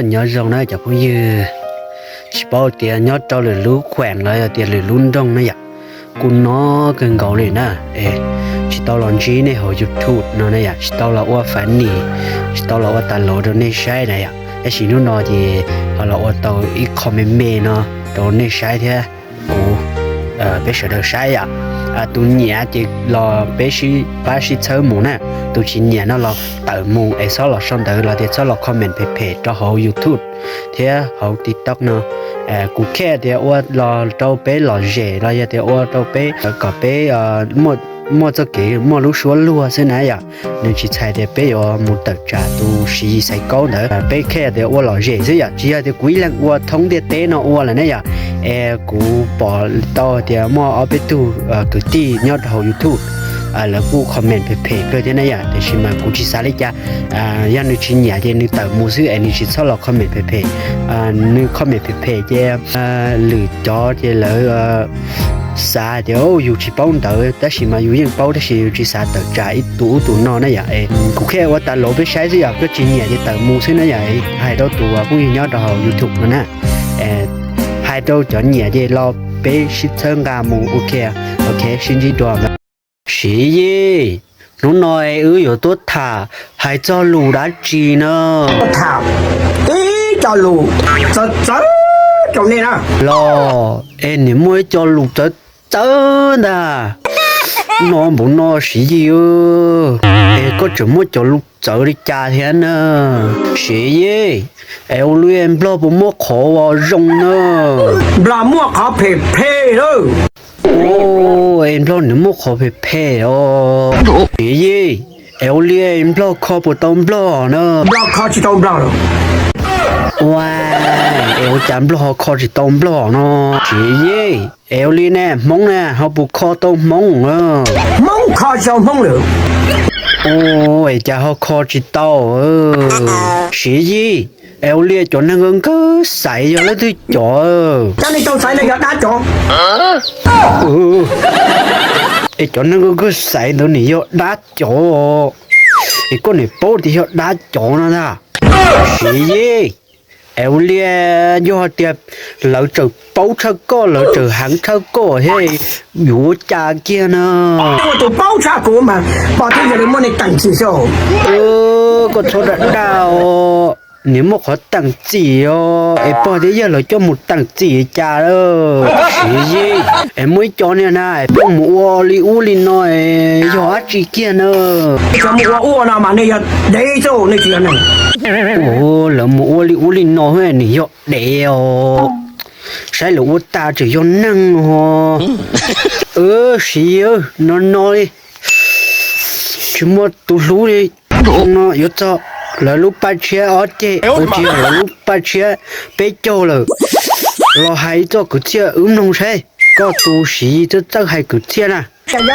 Nyob zoo na cov phooj ywg, tsis paub tias nyob rau lwm lub khueem los yog tias lwm lub nroog na yom, kuv nyob kawg nkaus li na, es tsis tau los ntsib nej hauv YouTube no na yom, tsis tau los ua funny, tsis tau los ua tas lov rau nej saib na yom, tab sis hnub no ces ho los ua tau ib qho me me no rau nej saib thiab kuv, peb sawv daws saib yom. Tus nyiam ces los peb sib pab sib txhawb mus na, tus tsis nyiam no los tawm mus es txhob los sau ntawv los tias txhob los comment phem phem rau hauv YouTube thiab hauv TikTok no. Kuv kheev tias ua los rau peb lom zem los yog tias ua rau peb kom peb muaj txoj kev muaj lub suab luag xwb na yom. Nws tsis txhais tias peb yuav mus tawm tsam tus Siv Yis Xaiv Kaub ntawd, peb kheev tias ua lom zem xwb yom, tsis yog tias kuv ib leeg ua thoob ntiaj teb no ua lawm na yom. Es kuv pom tau tias muaj ob peb tug kwv tij nyob rau hauv YouTube, lawv kuj comment phem phem kawg thiab na yom, tiam sis mas kuv tsis xav li cas. Yog nws tsis nyiam ces nws tawm mus xwb es nws tsis txhob los comment phem phem. Nws comment phem phem ces lwm cov ces lawv xav tias yus tsis paub ntawv, tab sis mas yus yeej paub tab sis yus tsis xav tawm tsam ib tus ub tus no na yom. Kuv kheev ua tas lov peb saib xwb yom, koj tsis nyiam ces tawm mus xwb na yom. Hais rau tus phooj ywg nyob rau hauv YouTube no na, hais rau cov nyiam ces los peb sib txhawb nqa mus, ok, ok, sib ntsib dua. Siv Yis, hnub no wb yuav tuaj tham hais txog lus dab tsi na? Tham ib co lus txawv txawv rau nej na. Los es nim muaj ib co lus txawv txawv ntag no npaum no Siv Yis, es koj tseem muaj cov lus txawv li cas thiab na? Siv Yis, es ua li Nplog puas muaj qhov uas zoo na? Nplog muaj qhov phem phem lawm. Es Nplog nws muaj qhov phem phem os. Siv Yis, es ua li Nplog kho puas tau Nplog na? Nplog kho tsis tau Nplog. Ua, es ua cas Nplog ho kho tsis tau Nplog no? Siv Yis, es ua li ne Hmoob ne ho puas kho tau Hmoob? Hmoob kho tsis tau Hmoob lawm. Es cas ho kho tsis tau? Siv Yis, es ua li cov neeg nkawd nkawd xaiv yog leej twg cov? Cov neeg tau xaiv no yog dab cov. Es cov neeg nkawd nkawd xaiv ntawd nws yog dab cov, es koj niam paub tias yog dab cov no ntag. Siv Yis, es ua li yog hais tias lawv tseem paub tshaj koj, lawv tseem heev tshaj koj thiab, yuav ua cas kiag na? Ua tus paub tshaj kuv mas pom thiab yog li muaj neeg teem txim xwb. Koj txhob dag dag os, nim muaj qhov teem txim os, es pog thiab yawg lawv coj mus teem txim cas lawm? Siv Yis, es muaj ib co niag na pheej mus ua li ub li no, yog dab tsi kiag na? Cov mus ua ub ua no mas nej yog dev xwb, nej tsis yog neeg. Lawv mus ua li ub li no nws yog dev os, saib lawv ua tas tseem yog neeg os. Siv Yis, no no li, tsis muaj tus hlub li no, yuav txog lawv lub paj tshiab ob ceg, ua tsis yog lawv lub paj tshiab peb caug lawm, los hais txoj kwv txhiaj wb mloog saib, koj tus Siv Yis txawj txawj hais kwv txhiaj na. Yawg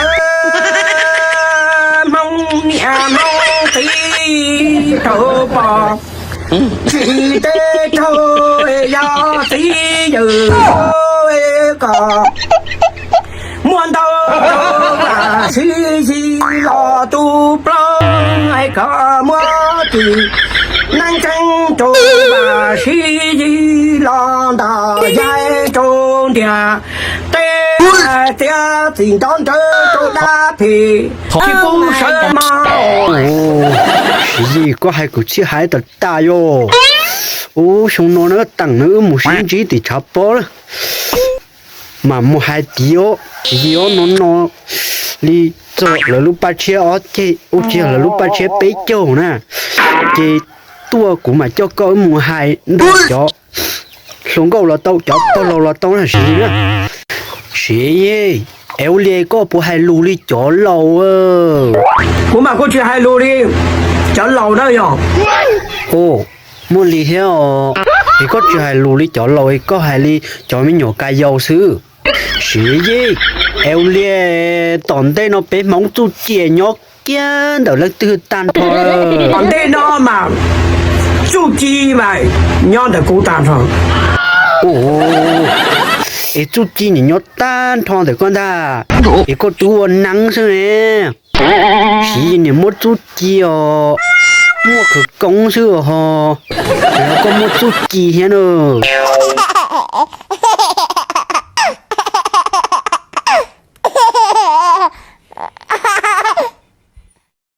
Hmoob niam Hmoob txiv rau pom, tsis teb raug yog txiv yawg kom muaj ntau rau Vam Siv Yis los tu plaub, es kom muaj tsis neej tseeb rau Vam Siv Yis los ntaus yaig rau ntiaj teb, txiav txim nrov nrawv rau dab phem tsis pub sawv mos. Siv Yis, koj hais kwv txhiaj hais tas tas yog, ub, xyoo no na teem na wb mus sib ntsib tim tshav pob lawm, mas mus hais tias Siv Yis, no no li, txog lawv lub paj tshiab ob ceg, ua tsis yog lawv lub paj tshiab peb caug na, ces tuaj kuv mam coj koj wb mus hais nrog cov hluas nkauj los tau, cov pog laus los tau na Siv Yis na. Siv Yis, es ua li koj puas hais lus li cov laus? Kuv mas kuj tsis hais lus li cov laus na yog. Muaj li thiab os, es koj tsis hais lus li cov laus, koj hais li cov me nyuam ka yau xwb. Siv Yis, es ua li tom ntej no peb Hmoob txuj ci nyob kiag ntawm leej twg tag nrho? Tom ntej no mas txuj ci mas nyob ntawm kuv tag nrho. Es txuj ci nim nyob tag nrho ntawm koj ntag, es koj twb ua neeb xwb ne. Siv Yis nim muab txuj ci os, Muaj khawv koob xwb ho, koj muaj txuj ci thiab nawb.